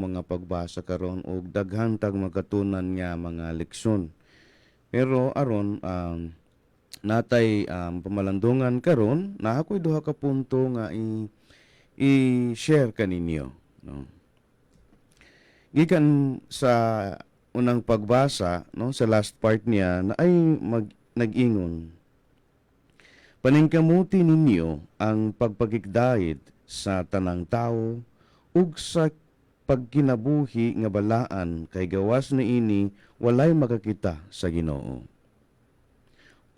Mga pagbasa karon og daghan tag makatunan nga mga leksyon. Pero aron natay pamalandungan karon, naa ko'y duha ka punto nga i i-share kaninyo, no? Gikan sa unang pagbasa, no, sa last part niya na ay nag-ingon: "Paningkamuti ninyo ang pagpakigdayit sa tanang tao ug sa pagkinabuhi nga balaan, kay gawas niini walay makakita sa Ginoo.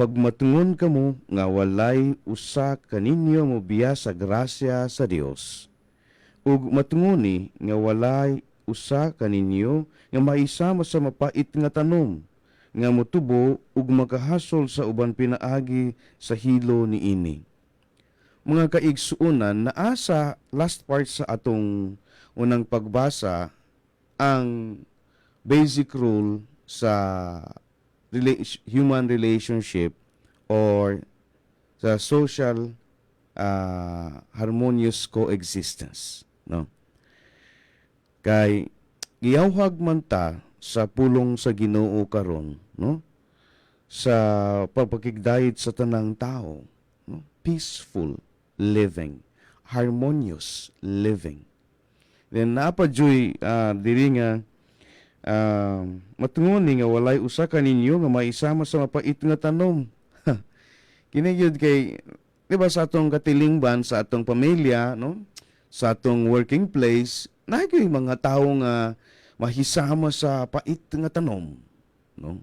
Pagmatungon kamo nga walay usa kaninyo mobiya sa grasya sa Dios, ug matungoni nga walay usa kaninyo nga maisama sa mapait nga tanom nga motubo ug makahasol sa uban pinaagi sa hilo niini." Mga kaigsuonan, naa sa last part sa atong unang pagbasa ang basic rule sa human relationship or sa social harmonious coexistence, no? Kay giyawhag man ta sa pulong sa Ginoo karon, no, sa pagpakigdayit sa tanang tao, no? Peaceful living, harmonious living. Then naa pa juy diri nga matungoni nga walay usa ka ninyo nga maisama sa mapait nga tanom. Kini gyud kay, di ba, sa atong katilingban, sa atong pamilya, no, sa atong working place, naa gyud mga tawo nga mahisama sa pait nga tanom, no?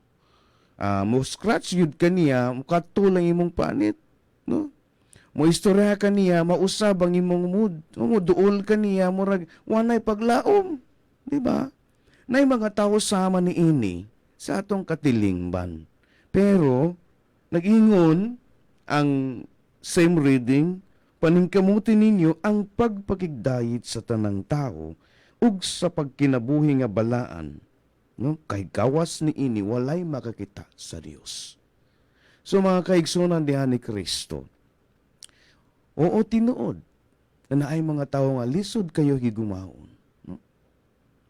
Mo scratch gyud kaniya, mukato lang imong panit, no? Mo istorya kaniya, mausab ang imong mood. Mo duol kaniya, murag wanay paglaom, di ba? Nay mga tao sama ni ini sa atong katilingban. Pero nag-ingon ang same reading, "Paningkamuti ninyo ang pagpakigdayit sa tanang tao ug sa pagkinabuhi nga balaan, no, kay gawas ni ini walay makakita sa Dios." So mga kaigsunan diha ni Kristo, oo, tinuod na naay mga tawo nga lisod kayo higumaon, no?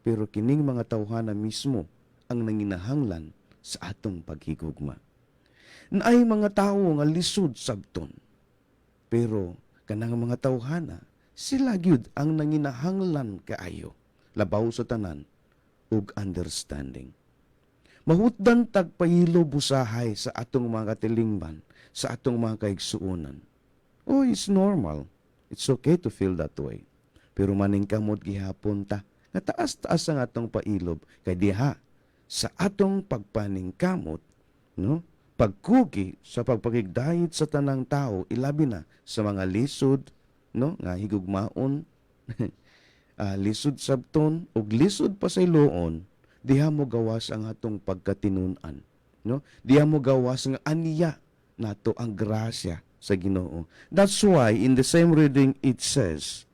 Pero kining mga tawhana mismo ang nanginahanglan sa atong paghigugma. Naay mga tawo nga lisod sabton. Pero kanang mga tawhana, sila gyud ang nanginahanglan kaayo labaw sa tanan ug understanding. Mahutdan tag pahilob usahay sa atong mga katilingban, sa atong mga kaigsuonan. Oh, it's normal. It's okay to feel that way. Pero maningkamot gihapon ta nga taas-taas ang atong pailob, kay diha sa atong pagpaningkamot, no, pagkugi sa pagpakigdayit sa tanang tao, ilabi na sa mga lisod, no, nga higugmaon, lisod sabton ug lisod pasayloon, diha mo gawas ang atong pagkatinun-an, no? Diha mo gawas nga aniya nato ang grasya sa Ginoo. That's why in the same reading it says,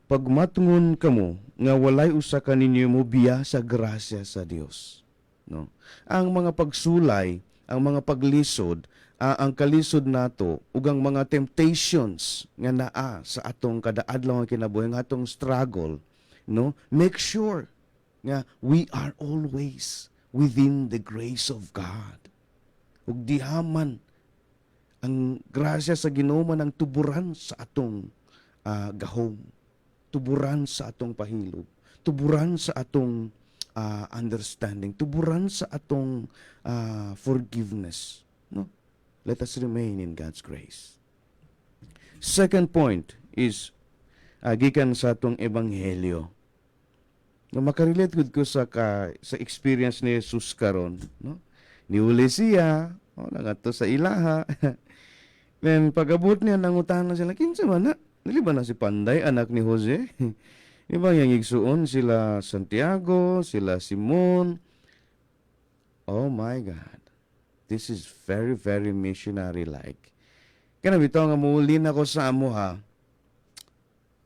"Pagmatungon kamo nga walay usa kaninyo mo biya sa grasya sa Dios," no? Ang mga pagsulay, ang mga paglisod, ang kalisod nato ug ang mga temptations nga naa sa atong kada-adlaw nga kinabuhi, ang atong struggle, no, make sure nga we are always within the grace of God. Ug diha man ang grasya sa Ginoo man ang tuburan sa atong gahom, tuburan sa atong pahilob, tuburan sa atong understanding, tuburan sa atong forgiveness. No? Let us remain in God's grace. Second point is gikan sa atong ebanghelyo. No, makarelate gud ko sa experience ni Jesus karon, no? Niuli siya, oh, nangadto sa ilaha. Then pag-abot niya, nangutana sila, "Kinsa man na? Dili ba na si Panday, anak ni Jose? Di ba yung igsuon sila Santiago, sila Simon?" Oh my God. This is very, very missionary-like. Kana bitaw nga muuli na ko sa amo ha.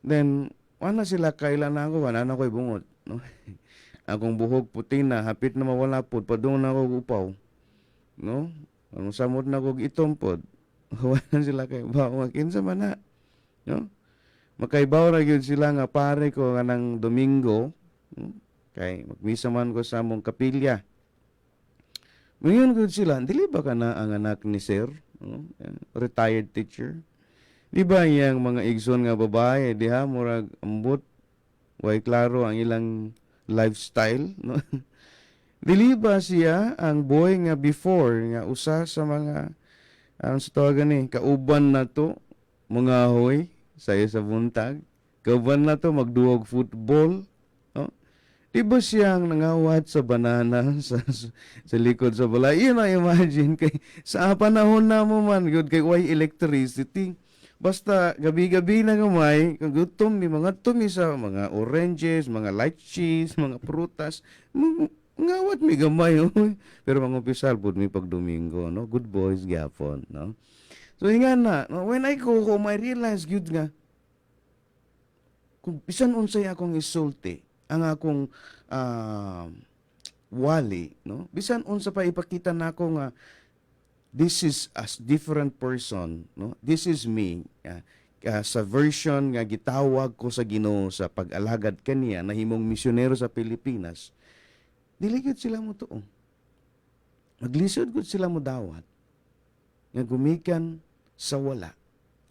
Then, wala sila kailan na ako, wala na ko'y bungot. No? Akong buhok puti na, hapit na mawala pod, padung na ako upaw. No? Ang samot na kog itom pod. Wala sila kay ba, kinsa man na. No? Makaibaw ra gyud sila nga pare ko kanang Domingo, kay magmisa man ko sa among kapilya. Ngayon gud sila, "Dili ba ka na ang anak ni sir?" No? Retired teacher. Di ba iyang mga igsoon nga babae diha murag ambot way klaro ang ilang lifestyle, no? Dili ba siya ang boy nga before nga usa sa mga ang sa tawagan ni kauban na to mga hoy sayo sa buntag, kauban na to magduog football, no? Di ba siya ang nangawat sa banana sa likod sa balay? Yun na imagine kay sa panahon na mo man gud kay way electricity. Basta gabi-gabi na gamay, kung gutom mi mga tumi sa mga oranges, mga lychees, mga prutas, ngawat mi gamay, oy. Pero mga opisyal pud mi pag Domingo, no? Good boys gyapon, no? So nga na, no, when I go home, I realize gyud nga kung bisan unsay akong isulti, ang akong wali, no? Bisan unsa pa ipakita nako nga this is a different person, no? This is me sa version nga gitawag ko sa Ginoo sa pag-alagad kaniya, nahimong misyonero sa Pilipinas. Dili gyud sila mo tuo. Maglisod gud sila mo dawat nga gumikan sa wala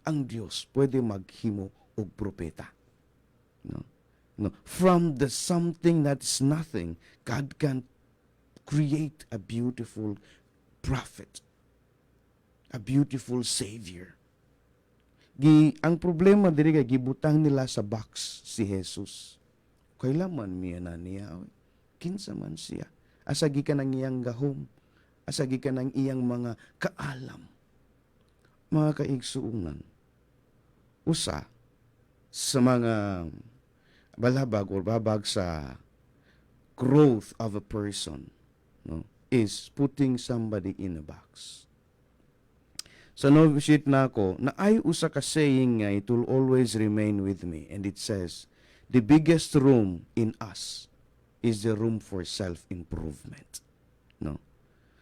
ang Dios pwede maghimo og propeta. No? No. From the something that's nothing, God can create a beautiful prophet, a beautiful savior. Ang problema diri kay gibutang nila sa box si Jesus. Kailan man miya na niya, oy? Kinsa man siya? Asa gikan ang iyang gahom? Asa gikan ang iyang mga kaalam? Mga kaigsuonan, usa sa mga balabag or babag sa growth of a person, no, is putting somebody in a box. Sa novitiate nako, na ay usa ka saying nga it will always remain with me, and it says, "The biggest room in us is the room for self-improvement." No?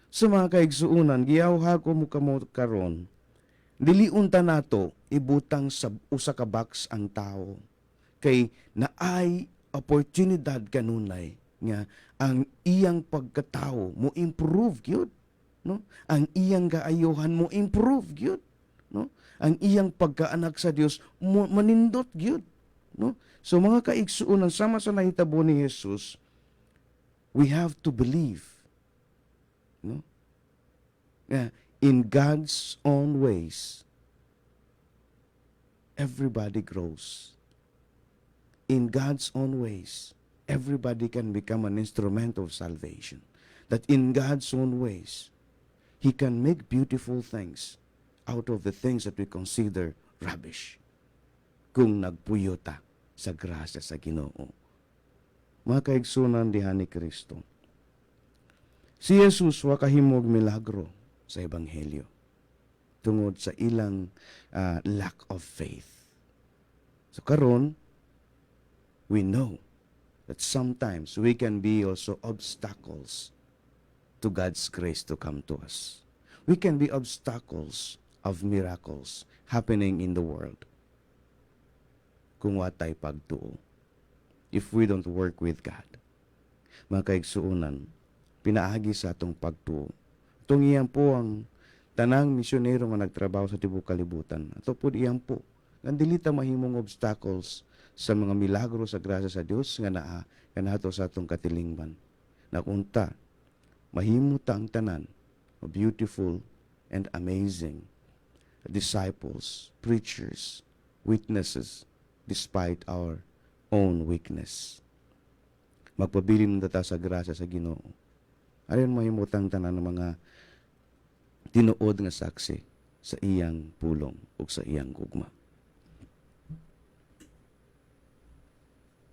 Sa mga kaigsuonan, giyawha ko mo kamo karon, dili unta nato ibutang sa usa ka box ang tao kay naay oportunidad kanunay nga ang iyang pagkatao mo improve gyud, no? Ang iyang kaayuhan mo improve gyud, no? Ang iyang pagkaanak sa Dios mo manindot gyud, no? So mga kaigsuonan, sama sa nahitabo ni Jesus, we have to believe, no, nga in God's own ways everybody grows. In God's own ways, everybody can become an instrument of salvation. That in God's own ways, He can make beautiful things out of the things that we consider rubbish. Kung nagpuyo ta sa grasya sa Ginoo. Mga kaigsuonan diha ni Kristo, si Jesus wa kahimog milagro sa Ebanghelyo tungod sa ilang lack of faith. So karon, we know that sometimes we can be also obstacles to God's grace to come to us. We can be obstacles of miracles happening in the world kung watay pagtuo. If we don't work with God. Mga kaigsuonan, pinaagi sa atong pagtuo. Itong iyan po ang tanang misyonero nga nagtrabaho sa tibuok kalibutan. Ato po iyan po. Nga dili ta mahimong obstacles sa mga milagro sa grasya sa Dios nga naa kanato sa atong katilingban. Na unta mahimo ta ang tanan beautiful and amazing disciples, preachers, witnesses despite our own weakness. Magpabilin ta sa grasya sa Ginoo. Aron mahimutang tanan ng mga tinuod nga saksi sa iyang pulong ug sa iyang gugma.